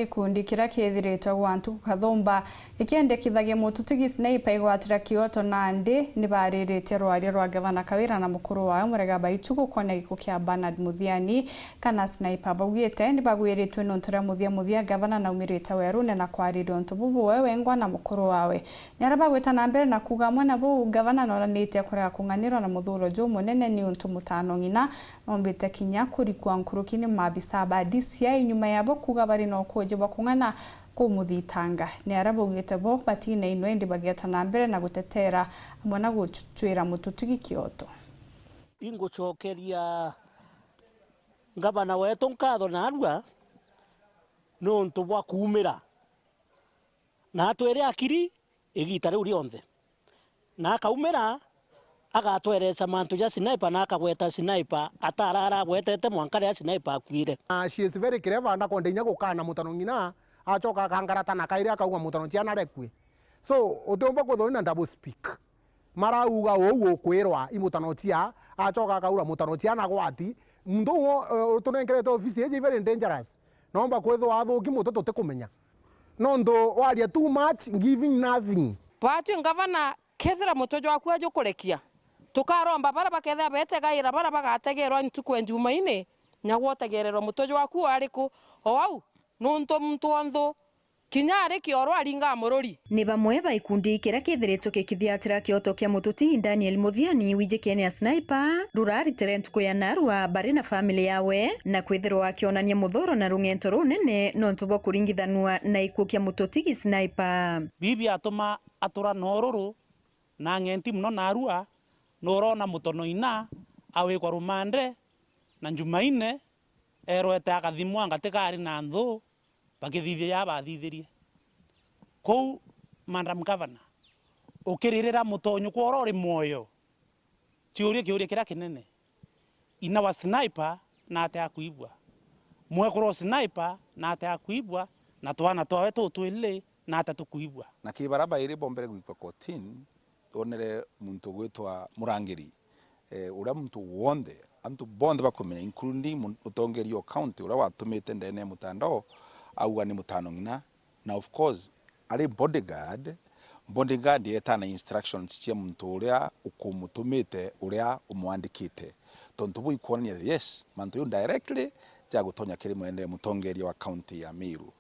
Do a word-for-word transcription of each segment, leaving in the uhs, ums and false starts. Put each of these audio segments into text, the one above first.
Gikundi kiria kithiritwe gwa ntuku kathumba gikiendekithagia mututugi Sniper igwatira kioto nandi nibaririte rwaria rwa Gavana Kawira na mukuru wawe Murega Baitu gukonia gikuu kia Bernard Muthiani kana Sniper. Baugite nibagwiritwe nontu ria muthia muthia Gavana naumirite werune na kwariria untu bubu we wengwa na mukuru wawe. Ni aria bagwita na mbere na kuuga amwe na buu, Gavana noranitie kurega kung'anirwa na muthuro jumunene niuntu mutano ng'ina noombite kinya kurikua nkuruki ni maabisa ba D C I nyuma yabo kuuga bari na ukuuji bwa kung'ana kumuthitanga. Ni aria baugite bo batinainwe indi bagieta na mbere na gutetera amwe na gucwira mututugi kioto. Ingucokeria ngavana wetu nkatho narua niuntu bwa kuumira na atwire akiri igiita riu rionthe. Na akaumira, agatwereca mantu ja Sniper na akagweta Sniper, atara aragwetete mwanka riria Sniper akuire. Na she is very clever, ndakwenda inya gukana mutano ng'ina, acoka akangarata na kairi akauga mutano ciana rekue. So, utiumba kwithwa na double speak. Marauga uu ukwirwa i mutano cia, acoka akaura mutano ciana gwati. Muntu uu, eh, utunenkerete ofisi iji very dangerous. Nomba kwithwa athuki mutu tutikumenya. Nontu waria too much, giving nothing. Batwi ngavana, kethira mutwe jwaku ajukurekia, tukaromba baria bakethira betegaira baria bagategerwa ntuku ya Njumaine, nyagwe utegererwa mutwe jwaku ari ku? O au, nontu muntu o nthu, kinya ari kioro aringaa mururi. Ni bamwe ba ikundi kiria kithiritwe gikithiatira kioto kia mututi Daniel Muthiani wijikene ya Sniper, ruraritire ntuku ya narua bari na family yawe, na kwithirwa akionania muthuro na rung'ento runene nontu bwa kuringithanua na gikuu kia mututigi Sniper. Bibi atuma atura na ururu na ang'enti mono narua, nurona mutono ina awikwa rumande, na Njumaine erwete akathimwa ngati kari na nthu, bakithithia ja bathithirie. Kou, Madam Governor, ukiririra mutonyukwa uria uri mwoyo, ciuria kiuria kiria kinene, ina wa Sniper na atia akuigua? Mwekuru wa Sniper na atia akuigua? Na twana twawe tuu twili na atia tukuigua? Na ki baria bairi bombere gwikwa kotini, twonere muntu ugwitwa Murangiri, eh, uria muntu wonthe, antu bonthe bakumenya, including mu-, mutongeria o county uria watumite ndene ya mutandao, auga ni mutano ng'ina. Na of course, ari bodyguard, bodyguard etaa na instructions cia muntu uria ukumutumite, uria umwandikite. Tontu buu ikwonania, yes, mantu jau directly jagutonya kiri mwene mutongeria wa county ya Meru.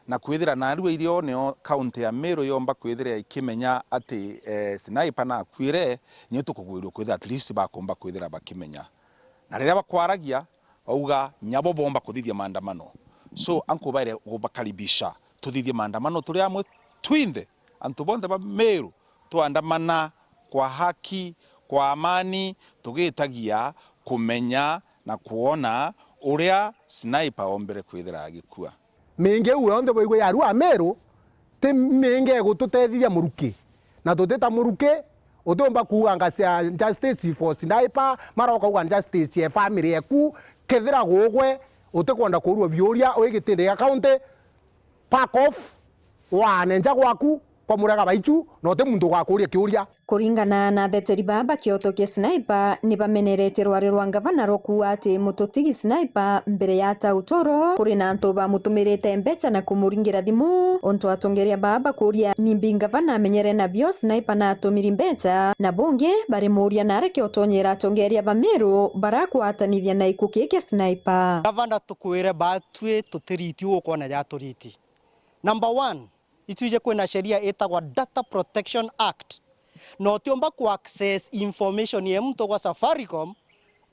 Na kwithira narua irio nio county ya Meru yomba kwithira ikimenya ati, eh, Sniper nakuire, nio tukugwirirua kwithira at least bakomba kwithira bakimenya. Na riria bakwaragia, bauga nyabo bomba kuthithia maandamano. So, ankubaire gubakaribisha, tuthithie maandamano turi amwe twinthe, antu bonthe ba Meru, twandamana kwa haki, kwa amani, tugitagia kumenya na kwona uria Sniper ombere kwithira agikua. Miingi iu yonthe bwaigua yarua Meru, ti miingi igututethithia muruki. Na tutita muruki, utiumba kuuganga cia justice for Sniper, mara ukauga justice ya family eku, kethira gugwe utikwenda kurua biuria wi gitindi gia county, pack off, waane nja gwaku kwa Murega Baichu, na uti muntu ugakuria kiuria. Kuringana na ateteri baa ba kioto kia Sniper, ni bamenerete rwari rwa ngavana rwa kuuga ati mututigi Sniper mbere ya ata utoro, kuri na antu bamutumirite mbeca na kumuringira thimu. Untu atongeria baa bakuria, nimbi ngavana amenyere nabio Sniper na atumiri mbeca, na bungi barimuria nareke utonyera atongeria ba Meru barakwatanithia na iku kii kia Sniper. Gavana, tukwire batwi tutiriti ukwona ja turiti. Number one, itwiji kwina sheria itagwa Data Protection Act, na utiumba ku access information ya muntu gwa Safaricom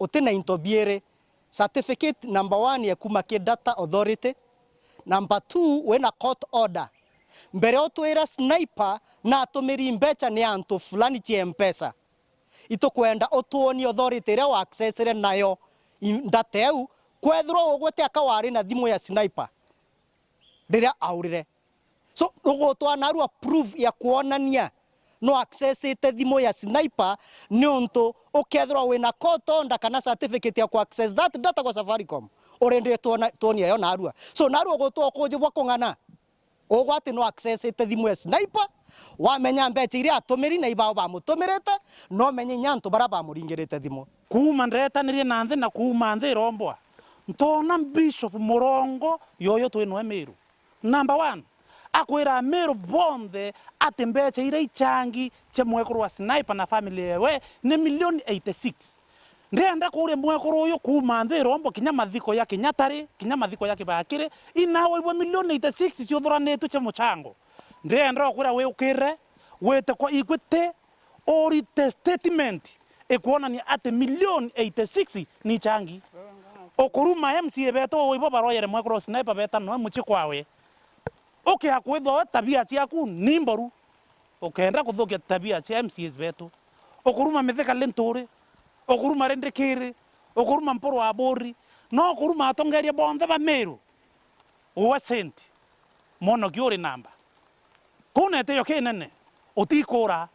uti na into biiri, certificate number one ya kuma ki Data Authority, number two wina court order. Mbere utwira Sniper natumiri mbeca ni antu fulani cia Mpesa, itukwenda utwonie authority iria wa accessire nayo i-, data iu, kwethirwa ugwe ti aka wari na thimu ya Sniper riria aurire. So, nugutwaa narua proof ya kwonania no accessite thimu ya Sniper, niuntu ukethirwa wina court order kana certificate ya ku access that data kwa Safaricom, urendi twona-, twonia yo narua. So, narua ugutwaa ukuji bwa kung'ana ugwe ati no accessite thimu ya Sniper, wamenya mbeca iria atumiri na ibao bamutumirite, no menye inya antu baria bamuringirite thimu. Kuuma ndeetanirie na nthi na kuuma nthi irombwa, ntoona Bishop murongo yoyo twi noe Miru. Number one, akwira Amiru bonthe ati mbecha iria ichangi cia mwekuru wa Sniper na family yewe ni milioni eighty six. Ndienda kuuria mwekuru uyu kuuma nthi irombo kinya mathiko ya Kinyatari, kinya mathiko ya Kibakiri, inawe ibwe milioni eighty six ciuthuranitue cia muchango. Ndienda ukwira wiukire, wite kwa Equity, urite statement ikwonania ati milioni eighty six ni changi. Ukuruma M C A betu ibo baroyere mwekuru wa Sniper beta noe mucii kwawe. Ukia kwithwa we tabia ciaku ni mboru, ukenda kuthukia tabia cia M C As betu. Ukuruma Mithika Linturi, ukuruma Rindikiri, ukuruma Mpuru wa Buri, no ukuruma atongeria bonthe ba Miru. Uwe Saint, mwonoki uri namba. Kuu na itio kinene, utikura.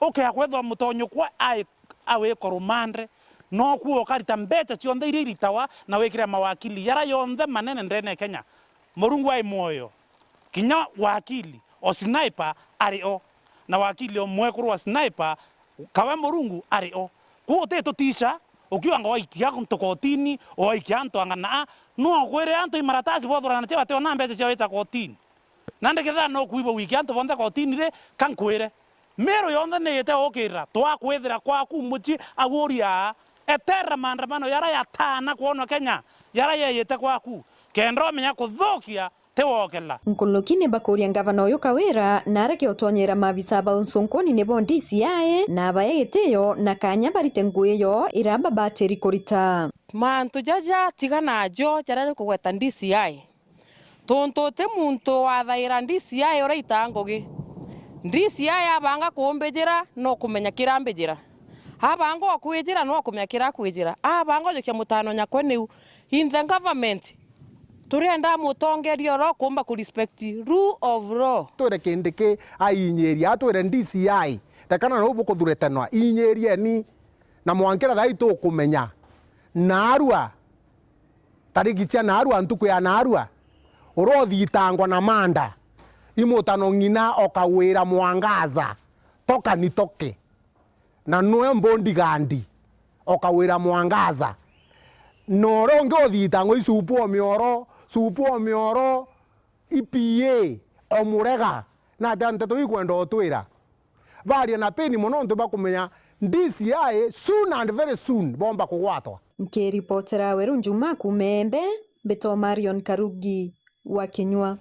Ukia kwethwa mutonyokwa ai-, awikwa rumande, nokuo ukarita mbecha cionthe iria iritawa na wikira mawakili yara yonthe manene ndene ya Kenya. Murungu ai mwoyo, kinya wakili o Sniper ari o, na wakili o mwekuru wa Sniper kawe Murungu ari o. Kuu utitutisha, ukiuga ngo waikia antu kotini, waikia antu ang'ana, no ukwire antu imaratasi bothurana cia bationa mbecha cia wicha kotini. Nandi kethira no kuibwa wikia antu bonthe kotini ri, ka nkwire, Miru yonthe ni yite ukirira, twakwithira kwaku mucii aguria, etera maandamano yara yatana kwonwa Kenya, yara yeyite kwaku, kenda umenya kuthukia ti wokela. Nkuruki ni bakuria ngavana uyu Kawira na areke utonyera maabisa ba unsunkuni nibo D C I na abae gitio na kanya barite ngugi yo ira babatiri kurita. Mantu jaja tiga najo jaria jukugweta D C I. Tontu uti muntu wathaira D C I uria itaa ngugi. D C I abanga kumbijira, no kumenya kira mbijira. Abanga ukwijira, no kumenya kira akwijira. Abanga ujukia mutano nyakwe niu. In the government, turienda mutongeria uria ukumba ku respect rule of law. Twire Kindiki ainyiria, atwire D C I, rekana nau bukuthuretanwa, inyirieni. Na mwankira thaa ii tukumenya. Naarua, tariki cia naarua, ntuku ya naarua, urothitangwa na manda, imutano ng'ina okawira mwangaza, toka ni toke. Na nwe mbodigadi, okawira mwangaza. Na uria ungi uthitangwa i supu o mioro, supu o mioro, i P A, o murega. Na atia nteto ikwenda utwira? Baria na peni mono nontu bakumenya D C I soon and very soon bomba kugwatwa. Nkiripotera Weru Njuma kuuma Embe, mbitwa Marion Karugi wa Kinyua.